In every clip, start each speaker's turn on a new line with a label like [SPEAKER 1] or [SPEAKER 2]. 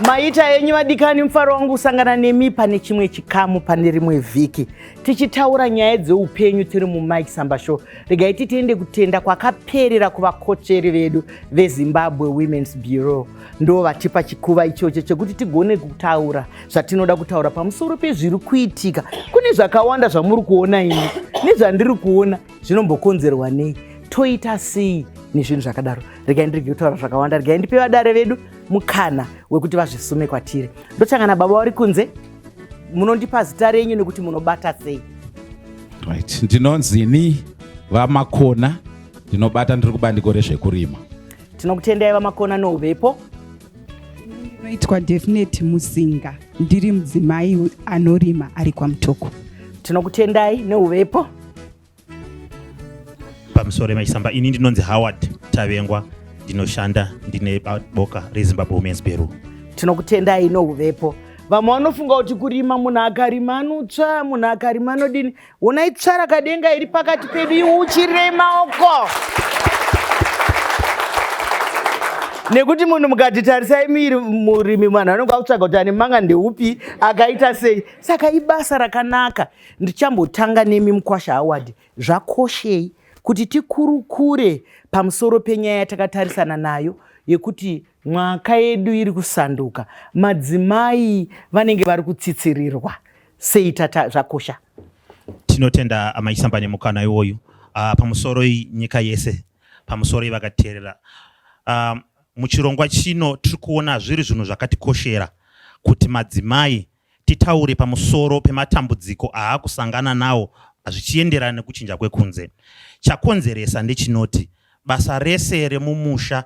[SPEAKER 1] Maita enyu vadikani, mufaro wangu kusangana nemi pane chimwe chikamu pane rimwe vhiki tichitaura nyaya dzeupenyu tiri muMike Samba Show. Regai titiende kutenda kwakaperera kuvakotsveri vedu veZimbabwe Women's Bureau, ndo vatipa chikuva ichocho chekuti tigone kutaura zvatinoda kutaura pamusoro pezviri kuitika. Kune zvakawanda zvamuri kuona ini nezvandiri kuona zvinombokonzerwa nei, toita sei nezvinhu zvakadaro. Regai ndirege kutaura zvakawanda, regai ndipe vadare vedu mukana wekuti vazvisume kwatiri. Ndotanga nababa vari kunze, munondipa zita renyu nekuti munobata sei?
[SPEAKER 2] Right, ndinonzini VaMakona, ndinobata ndiri kubandiko rezvekurima.
[SPEAKER 1] Tinokutendai VaMakona nouvepo.
[SPEAKER 3] Ndinoitwa Definite Musinga, ndiri mudzimai anorima ari kwaMutoko.
[SPEAKER 1] Tinokutendai neuvepo.
[SPEAKER 4] Pamusoro maisamba, ini ndinonzi Howard Tavengwa, ndinoshanda ndine boka reZimbabwe Women's Bureau.
[SPEAKER 1] Tinokutendai nouvepo. Vamwe vanofunga kuti kurima, munhu akarima anotsva, munhu akarima anodini. Honai tsva rakadenga iri pakati pedu, iuchirei maoko, nekuti munhu mukati tarisai miri murimi, vanhu vanonge vakutsvaga kuti ane manga ndeupi, akaita sei. Saka ibasa rakanaka. Ndichambotanga nemi mukwasha Howard, zvakoshei kuti tikurukure pamusoro penyaya yatakatarisana nayo yekuti mwaka yedu iri kusanduka, madzimai vanenge vari kutsitsirirwa sei? Tata, zvakosha.
[SPEAKER 4] Tinotenda amaisamba nemukana iwoyu. Pamusoro nyika yese, pamusoro vakateerera. Muchirongwa chino tiri kuona zviri zvinhu zvakatikoshera kuti madzimai titaure pamusoro pematambudziko aakusangana nawo zvichienderana nekuchinja kwekunze. Chakonzeresa ndechinoti basa rese remumusha,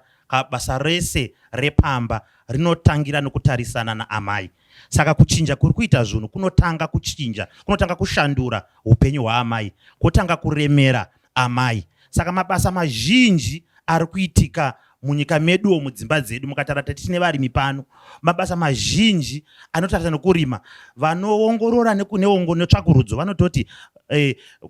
[SPEAKER 4] basa rese repamba rinotangira nokutarisana naamai. Saka kuchinja kuri kuita zvinhu kunotanga kuchinja, kunotanga kushandura upenyu hwaamai, kwotanga kuremera amai. Saka mabasa mazhinji ari kuitika munyika meduwo, mudzimba dzedu, mukatarata tine varimi pano, mabasa mazhinji anotarisa nokurima, vanoongorora netsvakurudzo vanototi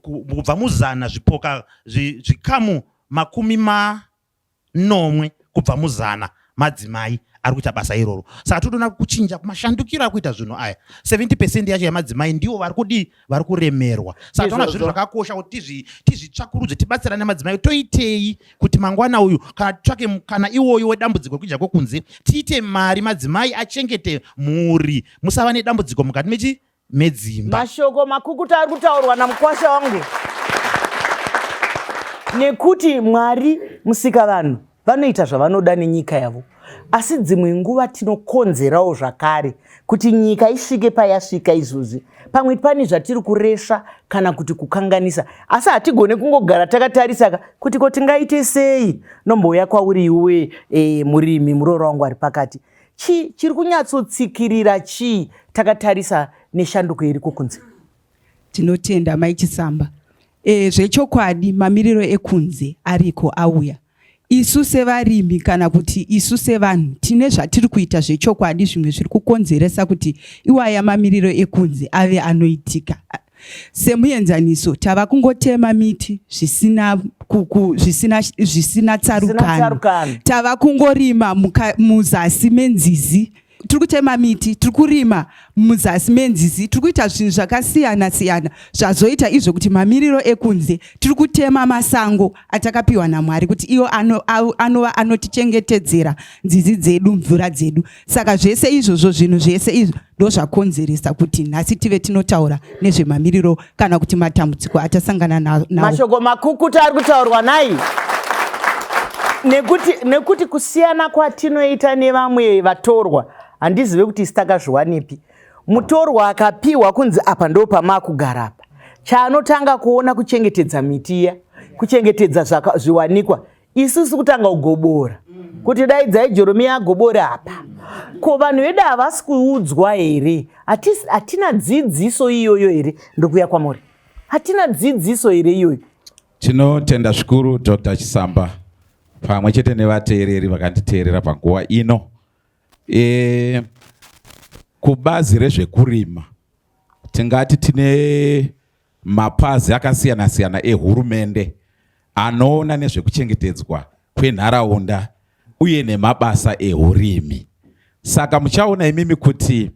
[SPEAKER 4] kubva muzana, zvipoka zvikamu 70 kubva muzana madzimai ari kuita basa iroro. Saka totoona kuchinja kumashandukiro ari kuita zvinhu aya, 70% yacho yamadzimai ndiwo vari kudii, vari kuremerwa. Saka toona zvinhu zvakakosha kuti tizvitsvakurudze, tibatsirane madzimai, toitei kuti mangwana uyu kana titsvake mukana iwoyo wedambudziko rekuchinja kwekunze, tiite mari, madzimai achengete mhuri, musava nedambudziko mukati mechi medzimba.
[SPEAKER 1] Mashoko makukuta ari kutaurwa namukwasha wangu, nekuti Mwari musika vanhu vanoita zvavanoda nenyika yavo, asi dzimwe nguva tinokonzerawo zvakare kuti nyika isvike payasvika izvozvi. Pamwe pane zvatiri kuresva kana kuti kukanganisa, asi hatigone kungogara takatarisaka kuti ko tingaite sei. Nombouya kwauri iwe murimi, muroora wangu ari pakati, chii chiri kunyatsotsikirira chii takatarisa neshanduko iriko kunze?
[SPEAKER 3] Tinotenda Mai Chisamba. Zvechokwadi mamiriro ekunze ariko auya. Isu sevarimi kana kuti isu sevanhu tine zvatiri kuita zvechokwadi zvimwe zviri kukonzeresa kuti iwaya mamiriro ekunze ave anoitika. Semuenzaniso, tava kungotema miti zvisina zvisina zvisina tsarukano. Tava kungorima muzasi menzizi, tiri kutema miti, tiri kurima muzasi menzizi, tiri kuita zvinhu zvakasiyana siyana zvazoita izvo kuti mamiriro ekunze, tiri kutema masango atakapiwa naMwari kuti iwo anova anotichengetedzera nzizi dzedu, mvura dzedu. Saka zvese izvozvo, zvinhu zvese izvo ndozvakonzeresa kuti nhasi tive tinotaura nezvemamiriro kana kuti matambudziko atasangana nawo.
[SPEAKER 1] Mashoko makukuta ari kutaurwa nai, nekuti kusiyana kwatinoita nevamwe vatorwa, handizive kuti isi takazviwanepi. Mutorwa akapiwa kunzi apa ndo pamaakugara apa, chaanotanga kuona kuchengetedza miti iya, kuchengetedza zviwanikwa. Isusu kutanga kugobora kuti dai dzai Joromiya agobore apa. Ko vanhu vedu havasi kuudzwa here? Hatina dzidziso iyoyo here? Ndokuya kwamuri, hatina dzidziso here iyoyo?
[SPEAKER 2] Tinotenda zvikuru Dr Chisamba pamwe chete nevateereri vakanditeerera panguva ino. Kubazi rezvekurima tingati tine mapazi akasiyana-siyana ehurumende anoona nezvekuchengetedzwa kwenharaunda uye nemabasa ehurimi. Saka muchaona imimi kuti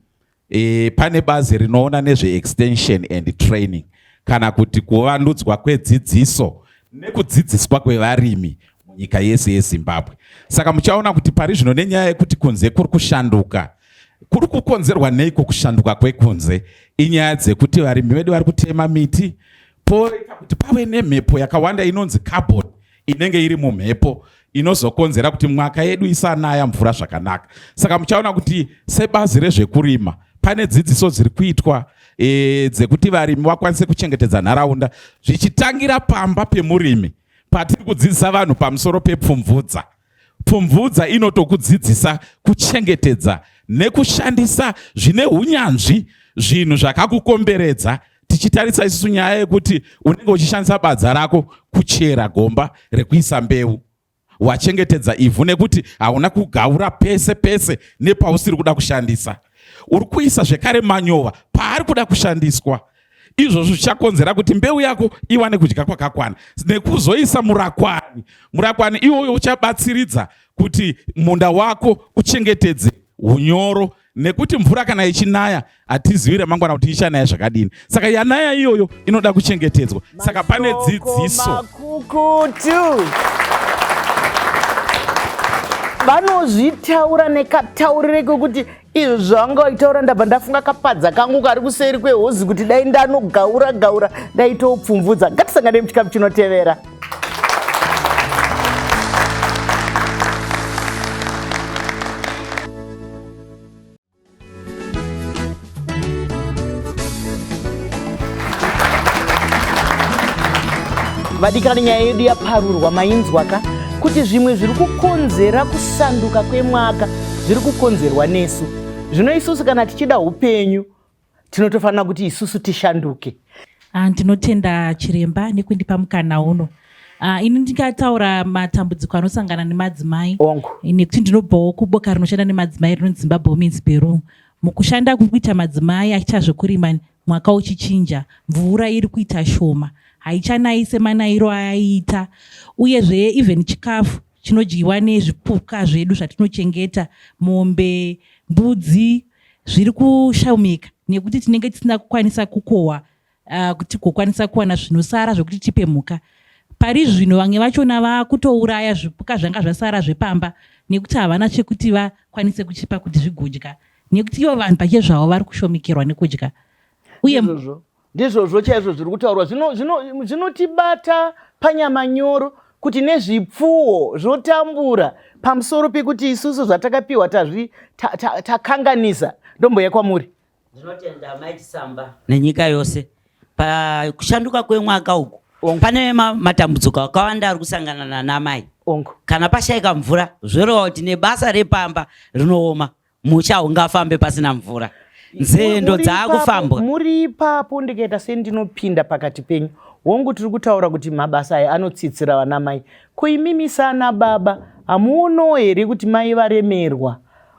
[SPEAKER 2] e, pane bazi rinoona nezveextension and training kana kuti kuvandudzwa kwedzidziso nekudzidziswa kwevarimi munyika yese yeZimbabwe. Saka muchaona kuti pari zvino nenyaya yekuti kunze kuri kushanduka, kuri kukonzerwa neiko kushanduka kwekunze? Inyaya dzekuti varimi vedu vari kutema miti, poita kuti pave nemhepo yakawanda inonzi carbon inenge iri mumhepo inozokonzera kuti mwaka yedu isanaya mvura zvakanaka. Saka muchaona kuti sebazi rezvekurima pane dzidziso dziri kuitwa e, dzekuti varimi vakwanise kuchengetedza nharaunda zvichitangira pamba pemurimi patiri kudzidzisa vanhu pamusoro pepfumvudza. Pfumvudza inotokudzidzisa kuchengetedza nekushandisa zvine unyanzvi zvinhu zvakakukomberedza tichitarisa isusu nyaya yekuti unenge uchishandisa badza rako kuchera gomba rekuisa mbeu wachengetedza ivhu nekuti hauna kugaura pese pese nepausiri kuda kushandisa uri kuisa zvekare manyova paari kuda kushandiswa izvozvo zvichakonzera kuti mbeu yako iwane kudya kwakakwana nekuzoisa murakwani murakwani iwoyo uchabatsiridza kuti munda wako uchengetedze unyoro nekuti mvura kana ichinaya hatizivi ramangwana kuti ichanaya zvakadini saka yanaya iyoyo inoda kuchengetedzwa saka pane dzidziso
[SPEAKER 1] makukutu vanozvitaura nekataurire kekuti izvo zvavanga vaitaura ndabva ndafunga kapadza kangu kari kuseri kwehozi kuti dai ndanogaura gaura ndaitopfumvudza ngatisangane muchikamu chinotevera Vadikani, nyaya yedu yaparurwa, mainzwa ka kuti zvimwe zviri kukonzera kusanduka kwemwaka zviri kukonzerwa nesu. Zvino isusu kana tichida upenyu tinotofanira kuti isusu tishanduke.
[SPEAKER 5] Ah, ndinotenda chiremba nekundipa mukana uno. Ah, ini ndingataura matambudziko anosangana nemadzimai nekuti ndinobvawo kuboka rinoshanda nemadzimai rinonzi Zimbabwe Women's Bureau. Mukushanda kuri kuita madzimai achiita zvekurima mwaka uchichinja, mvura iri kuita shoma, haichanayi semanayiro ayaiita, uyezve even chikafu chinodyiwa nezvipuka zvedu zvatinochengeta, mombe, mbudzi, zviri kushomeka nekuti tinenge tisina kukwanisa kukohwa uh, tigokwanisa kuwana zvinosara zvekuti tipe mhuka. Pari zvino vamwe vachona vakutouraya zvipuka zvanga zvasara zvepamba nekuti havana chekuti vakwanise kuchipa kuti zvigodya nekuti ivo vanhu pachezvavo vari kushomekerwa nekudya
[SPEAKER 1] uye Ndizvozvo chaizvo zviri kutaurwa zvinotibata panyama nyoro kuti nezvipfuwo zvotambura pamusoro pekuti isusu zvatakapiwa tazvi takanganisa ta, ta ndomboya kwamuri.
[SPEAKER 6] Ndinotenda Mai Chisamba nenyika yose pakushanduka kwemwaka uku pane matambudziko akawanda ari kusangana nanamai. Kana pashaika mvura zvoreva kuti nebasa repamba rinooma musha haungafambe pasina mvura nzendo dzaakufambwa
[SPEAKER 1] muri ipapo ndikaita sendinopinda pakati penyu hongu tiri kutaura kuti mabasa aya anotsitsira vana mai ko imimi sana baba hamuonowo here kuti mai varemerwa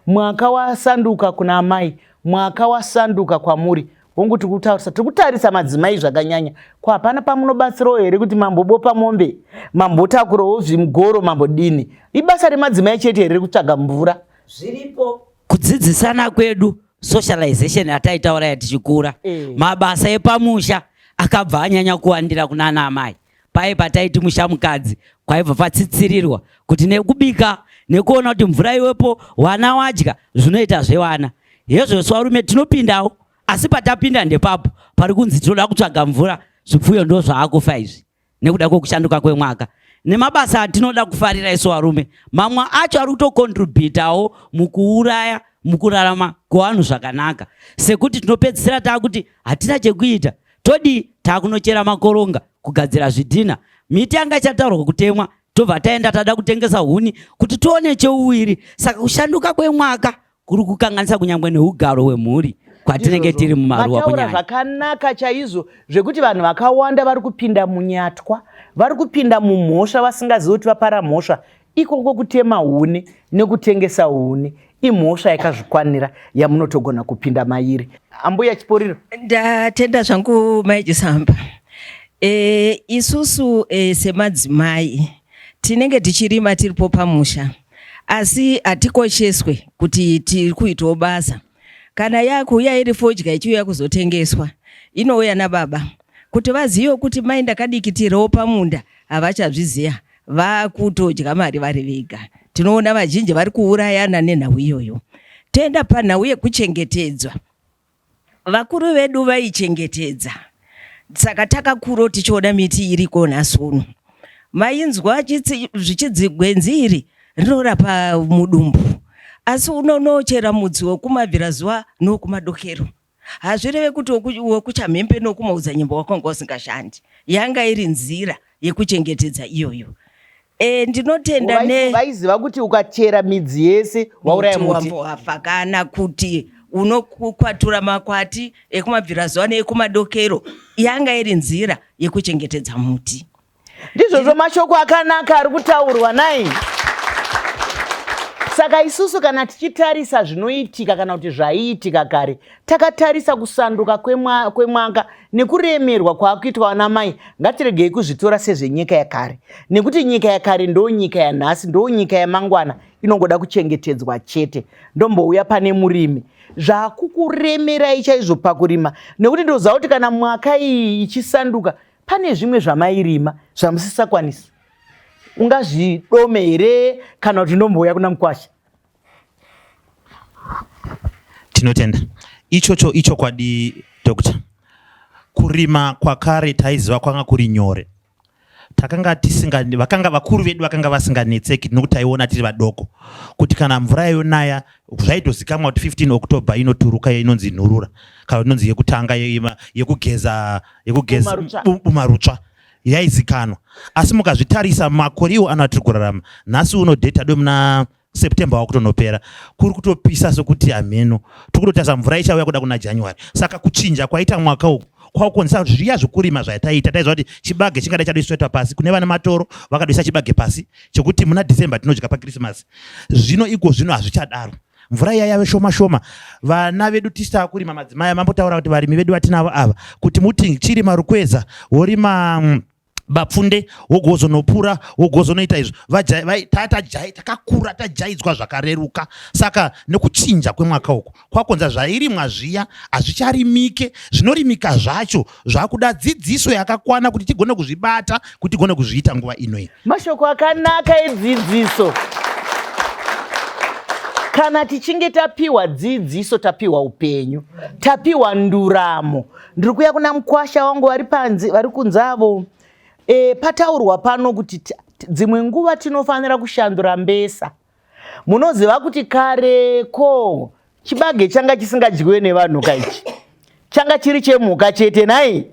[SPEAKER 1] mwaka wasanduka kuna amai mwaka wasanduka kwamuri hongu tiri kutaurisa tiri kutarisa madzimai zvakanyanya ko hapana pamunobatsirawo here kuti mambobopa mombe mambotakurawo zvimugoro mambodini ibasa remadzimai chete here rekutsvaga mvura
[SPEAKER 6] Zviripo kudzidzisana kwedu socialization yataitaura yatichikura eh. Mabasa epamusha akabva anyanya kuwandira kunana amai paye pataiti musha mukadzi kwaibva patsitsirirwa kuti nekubika nekuona kuti mvura iwepo wana wadya zvinoita zvevana hezvo varume tinopindawo asi patapinda ndepapo pari kunzi tinoda kutsvaga mvura zvipfuyo ndo zvaakufa izvi nekuda kwekushanduka kwemwaka nemabasa atinoda kufarira isu varume mamwe acho ari kutokontribhutawo mukuuraya mukurarama kwevanhu zvakanaka sekuti tinopedzisira taakuti hatina chekuita todii taakunochera makoronga kugadzira zvidhina miti yanga ichataurwa kutemwa tobva taenda tada kutengesa huni kuti tione cheuwiri saka kushanduka kwemwaka kuri kukanganisa kunyangwe neugaro hwemhuri kwatinenge tiri mumaruwa
[SPEAKER 1] kunyanya. Zvakanaka chaizvo zvekuti vanhu vakawanda vari kupinda munyatwa, vari kupinda mumhosva vasingazivi kuti vapara mhosva. Ikoko kutema huni nekutengesa huni imhosva yakazvikwanira yamunotogona kupinda mairi. Ambuya Chiporiro.
[SPEAKER 7] Ndatenda zvangu Mai Chisamba. E, isusu e, semadzimai tinenge tichirima tiripo pamusha. Asi hatikosheswe kuti tiri kuitawo basa. Kana yakuuya iri fodya ichiuya kuzotengeswa, inouya nababa. Kuti vazive kuti mai ndakadikitirawo pamunda havachazviziva, vakutodya mari vari vega. Tinoona vazhinji vari kuurayana nenhau iyoyo. Toenda panhau yekuchengetedzwa. Vakuru vedu vaichengetedza saka takakura tichiona miti iriko nhasi uno. Mainzwa zvichinzi gwenzi iri rinorapa mudumbu asi unonochera mudzi wekumabvirazuva nokumadokero. Hazvireve kuti wekuchamhembe nokumaodzanyemba wakanga usingashandi. Yanga iri nzira yekuchengetedza iyoyo. E, ndinotenda ne
[SPEAKER 1] vaiziva kuti ukachera midzi yese wauraya muti
[SPEAKER 7] wafa kana kuti unokwatura makwati ekumabvirazuva neekumadokero yanga iri nzira yekuchengetedza muti.
[SPEAKER 1] Ndizvozvo mashoko akanaka ari kutaurwa nai. Saka isusu kana tichitarisa zvinoitika kana kuti zvaiitika kare, takatarisa kusanduka kwemwaka nekuremerwa kwaakuitwa vana mai, ngatiregei kuzvitora sezvenyika yakare, nekuti nyika yakare ndo nyika yanhasi, ndo nyika yamangwana, inongoda kuchengetedzwa chete. Ndombouya pane murimi, zvakukuremerai chaizvo pakurima, nekuti ndoziva kuti kana mwaka iyi ichisanduka pane zvimwe zvamairima zvamusisakwanisi. Ungazvidome here kana kuti ndombouya kuna mukwasha?
[SPEAKER 4] Tinotenda. Ichocho ichokwadi doctor. Kurima kwakare taiziva kwanga kuri nyore. Takanga tisinga vakanga vakuru vedu vakanga vasinganetseki nokuti taiona tiri vadoko kuti kana mvura yonaya zvaitozikamwa kuti 15 October inoturuka inonzi nhurura kana inonzi yekutanga yekugeza yekugeza bumarutsva yaizikanwa. Asi mukazvitarisa makore iwo ano atiri kurarama nhasi uno date ado muna September wakutonopera kuri kutopisa sokuti hameno tiri kutotarisa mvura ichauya kuda kuna January. Saka kuchinja kwaita mwaka uku kwakukonzesa zviya zvekurima zvataiita. Taiziva kuti chibage chingadai chadoiswa pasi kune vane matoro vakadoisa chibage pasi chekuti muna December tinodya paChristmas. Zvino iko zvino hazvichadaro, mvura iya yave shoma shoma. Vana vedu tisu taakurima, madzimai mambotaura kuti varimi vedu vatinavo ava kuti muti chirima rukweza worima bapfunde wogozonopura wogozonoita izvo takakura tajaidzwa zvakareruka. Saka nekuchinja kwemwaka uku kwakonza zvairimwa zviya hazvicharimike, zvinorimika zvacho zvakuda dzidziso yakakwana kuti tigone kuzvibata, kuti tigone kuzviita nguva ino.
[SPEAKER 1] Mashoko akanaka edzidziso. Kana tichinge tapiwa dzidziso, tapiwa upenyu, tapiwa nduramo. Ndiri kuya kuna mukwasha wangu vari panze, vari kunze avo. Pataurwa pano kuti dzimwe nguva tinofanira kushandura mbesa. Munoziva kuti kare ko chibage changa chisingadyiwe nevanhu kaichi, changa chiri chemhuka chete nhai.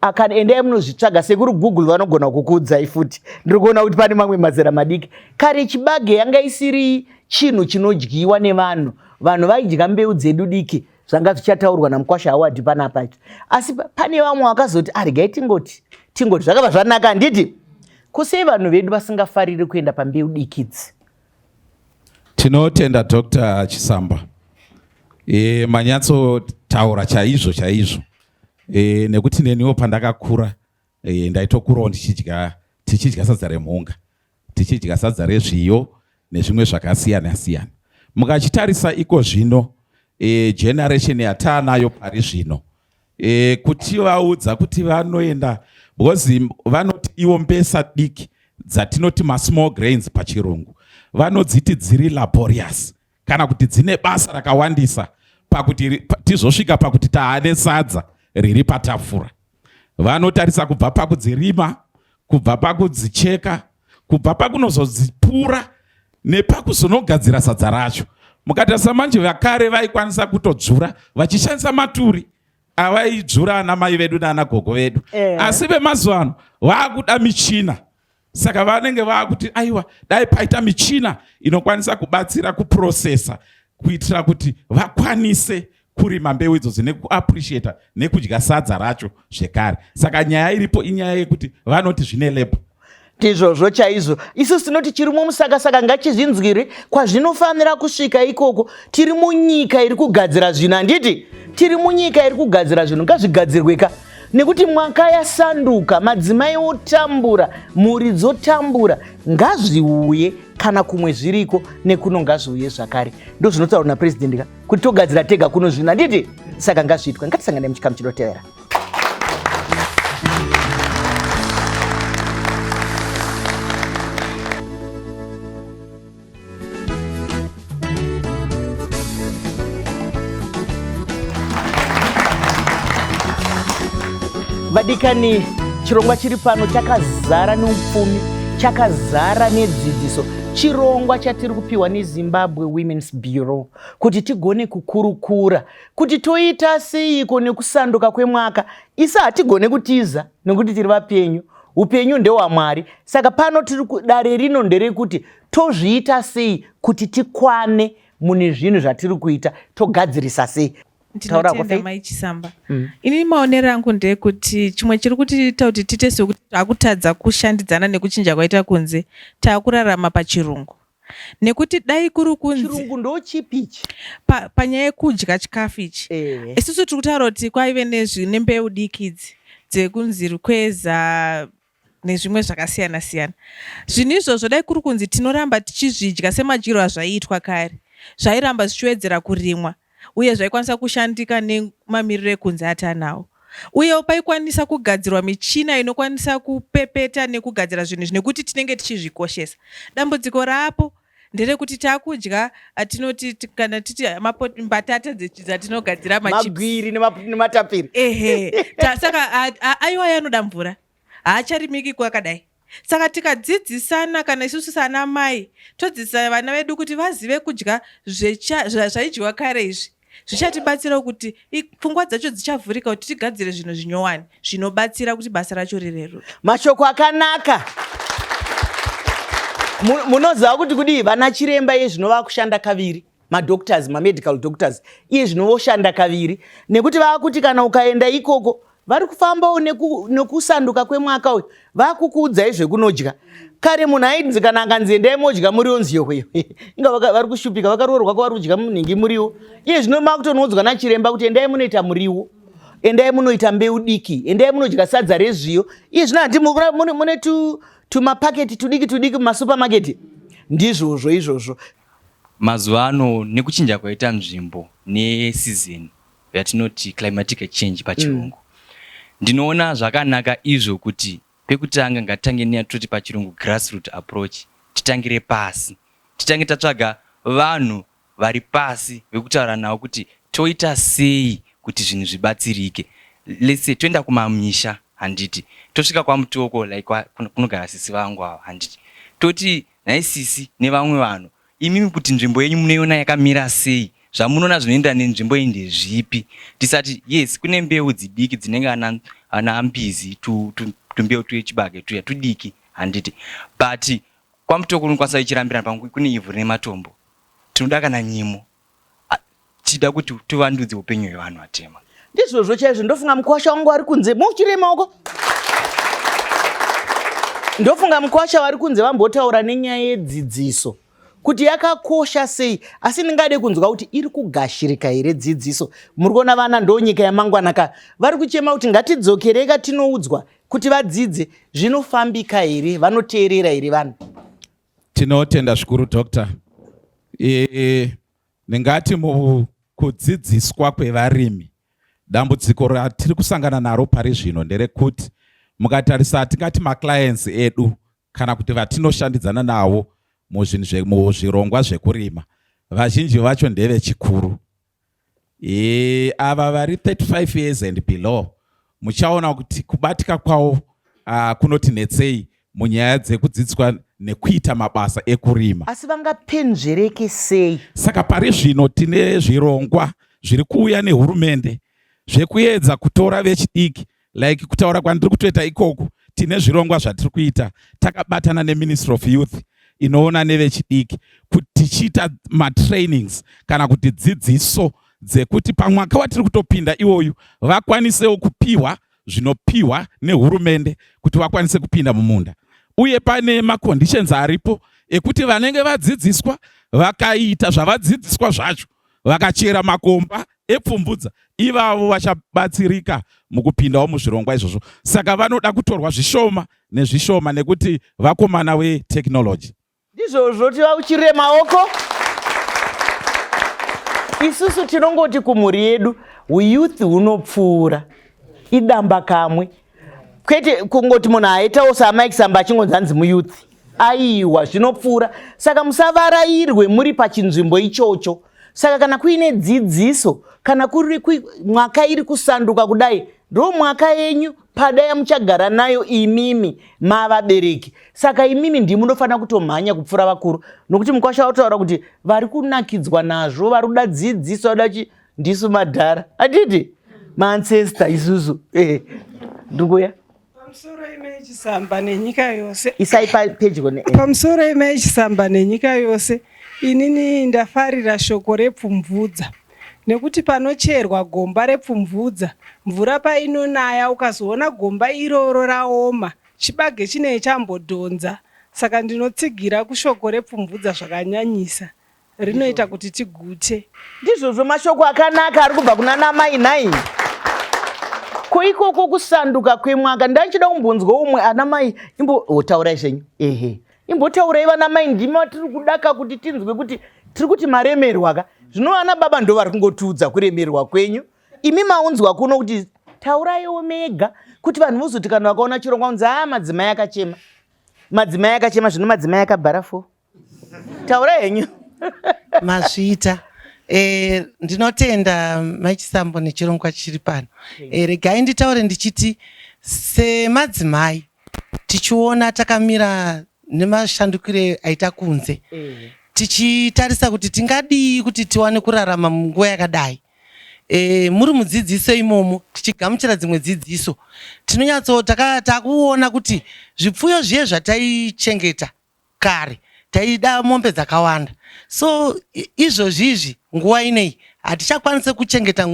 [SPEAKER 1] Akani endai munozvitsvaga, sekuru Google vanogona kukuudzai futi. Ndiri kuona kuti pane mamwe mazera madiki. Kare chibage yanga isiri chinhu chinodyiwa nevanhu, vanhu vaidya mbeu dzedu diki, zvanga zvichataurwa namukwasha Howard panapa ichi. Asi pane vamwe vakazoti aregai tingoti tingoti zvakabva zvanaka, handiti? Kusei vanhu vedu vasingafariri kuenda pambeu diki idzi?
[SPEAKER 2] Tinotenda Dr. Chisamba. Manyatsotaura chaizvo chaizvo. Nekuti neniwo pandakakura ndaitokurawo tichidya sadza remhunga, tichidya sadza rezviyo nezvimwe zvakasiyana siyana. Mukachitarisa iko zvino generation yataanayo pari zvino kuti vaudza kuti vanoenda because vanoti iwo mbesa diki dzatinoti masmall grains pachirungu vanodziti dziri laborious kana kuti dzine basa rakawandisa pakuti tizosvika pakuti taane sadza riri patafura. Vanotarisa kubva pakudzirima, kubva pakudzicheka, kubva pakunozodzipura nepakuzonogadzira sadza racho. Mukatarisa manje vakare vaikwanisa kutodzvura vachishandisa maturi avaidzvura ana mai vedu naana gogo vedu. Asi vemazuva ano vakuda michina. Saka vanenge vakuti aiwa dai paita michina inokwanisa kubatsira kuprocessa kuitira kuti vakwanise kurima mbeu idzodzo nekuappreciata nekudya sadza racho zvekare. Saka nyaya iripo inyaya yekuti vanoti zvine labor.
[SPEAKER 1] Ndizvozvo chaizvo. Isusu tinoti chirimo musakasaka ngachizvinzwire kwazvinofanira kusvika ikoko. Tiri munyika iri kugadzira zvinhu, handiti? Tiri munyika iri kugadzira zvinhu, ngazvigadzirwe ka. Nekuti mwaka yasanduka, madzimai otambura, mhuri dzotambura, ngazviuye. Kana kumwe zviriko nekuno ngazviuye zvakare. Ndozvinotaurwa napresident ka kuti togadzira tega kuno zvinhu handiti? Saka ngazviitwe. Ngatisangane muchikamu chinotevera. Vadikani, chirongwa chiri pano chakazara neupfumi, chakazara nedzidziso. Chirongwa chatiri kupiwa neZimbabwe Women's Bureau kuti tigone kukurukura kuti toita seiko nekusanduka kwemwaka. Isu hatigone kutiza nekuti tiri vapenyu. Upenyu ndehwaMwari. Saka pano tiri dare rino nderekuti tozviita sei kuti tikwane mune zvinhu zvatiri kuita, togadzirisa sei.
[SPEAKER 8] Ndinotenda mai Chisamba. Mm. Ini maonero angu ndeyekuti chimwe chiri kutiita kuti tiite sekuti takutadza kushandidzana nekuchinja kwaita kunze, takurarama pachirungu. Nekuti dai kuri kunzi
[SPEAKER 1] chirungu ndochipi ichi?
[SPEAKER 8] Pa, panyaya yekudya chikafu ichi eh. Isusu tiri kutaura kuti kwaive nembeu diki idzi dzekunzi rukweza nezvimwe zvakasiyana siyana. Zvinhu izvozvo dai kuri kunzi tinoramba tichizvidya semadyirwo azvaiitwa kare, zvairamba zvichiwedzera kurimwa uye zvaikwanisa kushandika nemamiriro ekunze atanawo. Uyewo paikwanisa kugadzirwa michina inokwanisa kupepeta nekugadzira zvinhu izvi nekuti tinenge tichizvikoshesa. Dambudziko raapo nderekuti takudya atinoti kana titi mbatata dzatinogadzira
[SPEAKER 1] magwiri nematapiri
[SPEAKER 8] ehe saka aiwa yanoda mvura haacharimiki kwakadai saka tikadzidzisana kana isusu sana mai todzidzisa vana vedu kuti vazive kudya zvaidyiwa kare izvi zvichatibatsira kuti pfungwa dzacho dzichavhurika kuti tigadzire zvinhu zvinyowani zvinobatsira kuti basa racho rireruke.
[SPEAKER 1] Mashoko akanaka. Munoziva kuti kudii vana chiremba iye zvino vakushanda kaviri madoctors mamedical doctors iye zvino voshanda kaviri nekuti vakuti kana ukaenda ikoko vari kufambawo nekusanduka kwemwaka uyu vakukuudzai zvekunodya kare munhu ainzi kana akanzi endai modya muriwo nziyohwe inga vari kushupika vakaroorwa ko vari kudya munhingi muriwo iye zvino makutonoudzwa nachiremba kuti endai munoita muriwo endai munoita mbeu diki endai munodya sadza rezviyo iye zvino handi mune tumapaketi tudiki tudiki mumasupamaketi ndizvozvo izvozvo
[SPEAKER 9] mazuva ano nekuchinja kwaita nzvimbo nesizeni yatinoti climatic change pachirungu mm. Ndinoona zvakanaka izvo kuti pekutanga ngatitange neyatoti pachirungu grassroot approach, titangire pasi. Titange tatsvaga vanhu vari pasi vekutaura navo kuti toita sei kuti zvinhu zvibatsirike. Let's say toenda kumamisha handiti, tosvika kwaMutoko like kunogara sisi vangu ava handiti, toti nhai sisi nevamwe vanhu Imimi kuti nzvimbo yenyu munoiona yakamira sei, zvamunoona zvinoenderana nenzvimbo iyi ndezvipi. Tisati yes kune mbeu dzidiki dzinenge ana, ana mbizi tumbeu twechibage tuya tudiki handiti, but kwaMutoko unokwanisa ichirambirana pamwe kune ivhu rine matombo. Tinoda kana nyimo tichida kuti tivandudze upenyu hwevanhu vatema.
[SPEAKER 1] Ndizvozvo chaizvo, ndofunga mukwasha wangu ari kunze muchire maoko. Ndofunga mukwasha vari kunze vambotaura nenyaya yedzidziso kuti yakakosha sei, asi ndingade kunzwa kuti iri kugashirika here dzidziso. Muri kuona vana ndonyika yamangwana ka vari kuchema kuti ngatidzokereka tinoudzwa kuti vadzidze, zvinofambika here, vanoteerera here vanhu?
[SPEAKER 2] Tinotenda zvikuru doctor. E, ndingati mukudzidziswa kwevarimi dambudziko ratiri kusangana naro pari zvino nderekuti mukatarisa tingati maclients edu kana kuti vatinoshandidzana navo muzvirongwa zvekurima vazhinji vacho ndevechikuru E, ava vari 35 years and below muchaona kuti kubatika kwavo uh, kunoti netsei munyaya dzekudzidziswa nekuita mabasa ekurima.
[SPEAKER 1] Asi vangapenzvereke sei?
[SPEAKER 2] Saka pari zvino tine zvirongwa zviri kuuya nehurumende zvekuedza kutora vechidiki like kutaura kwandiri kutoita ikoku tine zvirongwa zvatiri kuita takabatana neministry of youth inoona nevechidiki kuti tichiita matrainings kana kuti dzidziso dzekuti pamwaka watiri kutopinda iwoyu vakwanisewo kupiwa zvinopiwa nehurumende kuti vakwanise kupinda mumunda uye pane maconditions aripo ekuti vanenge vadzidziswa vakaita zvavadzidziswa zvacho vakachera makomba epfumvudza ivavo vachabatsirika mukupindawo muzvirongwa izvozvo saka vanoda kutorwa zvishoma nezvishoma nekuti vakomana vetechnology.
[SPEAKER 1] Ndizvozvo, tivauchirire maoko. Isusu tinongoti kumhuri yedu uyouth hunopfuura, idamba kamwe, kwete kungoti munhu aitawo saMike Samba achingonzi hanzi muyouth. Aiwa, zvinopfuura. Saka musavarairwe muri pachinzvimbo ichocho. Saka kana kuine dzidziso, kana kuri mwaka iri kusanduka kudai, ndo mwaka yenyu pada yamuchagara nayo imimi mavabereki. Saka imimi ndimi munofanira kutomhanya kupfuura vakuru, nokuti mukwasha wataura kuti vari kunakidzwa nazvo, vari kuda dzidziso, vada chi ndisu madhara, hatiti maancestor isusu. Ndikuya
[SPEAKER 10] Pamusoro imai Chisamba nenyika yose.
[SPEAKER 1] Isai pedyo ne.
[SPEAKER 10] Pamusoro imai Chisamba nenyika yose. Inini ndafarira shoko repfumvudza nekuti panocherwa gomba repfumvudza mvura painonaya ukazoona gomba iroro raoma chibage chinee chambodhonza saka ndinotsigira kushoko repfumvudza zvakanyanyisa. Rinoita kuti tigute.
[SPEAKER 1] Ndizvozvo mashoko akanaka ari kubva kuna namai nhai. Ko ikoko kusanduka kwemwaka ndaichida kumbonzwa umwe ana mai imbo oh, taurai zvenyu ehe imbotaurai vana mai ndimi vatiri kudaka kuti tinzwe kuti tiri kuti maremerwa ka zvino vana baba ndo vari kungotiudza kuremerwa kwenyu imi maunzwa kuno kuti tauraiwo mega kuti vanhu vozoti kana vakaona chirongwa kunzi haa madzimai akachema madzimai akachema zvino madzimai akabhara fo taura henyu.
[SPEAKER 11] Mazviita. E, ndinotenda Mai Chisambo nechirongwa chiri pano. E, regai nditaure ndichiti semadzimai tichiona takamira nemashandukire aita kunze tichitarisa kuti tingadii kuti tiwane kurarama munguva yakadai e, muri mudzidziso imomo tichigamuchira dzimwe dzidziso tinonyatso takuona kuti zvipfuyo zviye zvataichengeta Kare taida mombe dzakawanda so izvozvi izvi nguva inei hatichakwanise kuchengeta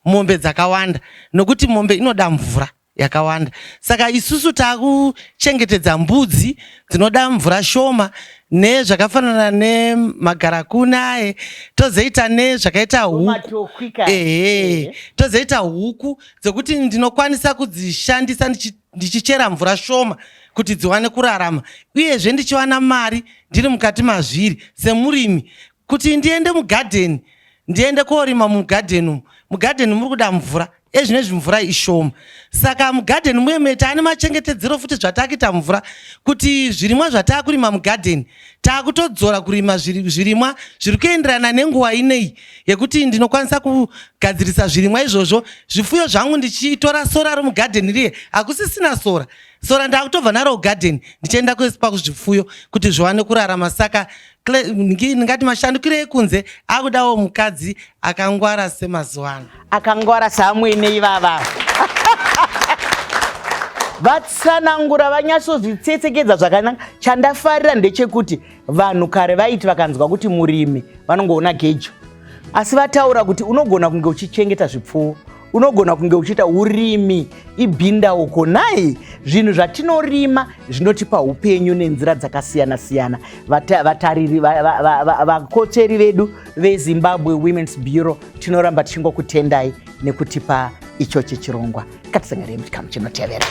[SPEAKER 11] mombe dzakawanda nokuti mombe inoda mvura yakawanda saka isusu takuchengetedza mbudzi dzinoda mvura shoma nezvakafanana nemagarakuni aye tozoita nezvakaita huku ehe tozoita huku dzekuti ndinokwanisa kudzishandisa ndichichera mvura shoma kuti dziwane kurarama uyezve ndichiwana mari ndiri mukati mazviri semurimi kuti ndiende mugadheni ndiende korima mugadheni umu mugadheni muri kuda mvura ezvinezvi mvura ishoma saka mugadheni muye muye taane machengetedzero futi zvatakuita mvura kuti zvirimwa zvataakurima mugadheni taakutodzora kurima zvirimwa zviri kuenderana nenguva inei yekuti ndinokwanisa kugadzirisa zvirimwa izvozvo zvifuyo zvangu ndichitora sora romugadheni riye hakusisina sora sora ndakutobva naro kugadheni ndichienda kuesipa kuzvifuyo kuti zviwane kurarama saka ndingati mashandukiro ekunze akudawo mukadzi akangwara semazuva ano
[SPEAKER 1] akangwara saamwene ivava vatsanangura vanyatsozvitsetsekedza zvakanaka chandafarira ndechekuti vanhu kare vaiti vakanzwa kuti murimi vanongoona gejo asi vataura kuti unogona kunge uchichengeta zvipfuwo unogona kunge uchiita urimi ibhindauko nhai zvinhu zvatinorima zvinotipa upenyu nenzira dzakasiyana siyana vatariri vakotsveri vedu veZimbabwe Women's Bureau tinoramba tichingokutendai nekutipa ichochi chirongwa. Ngatisanganei muchikamu chinotevera.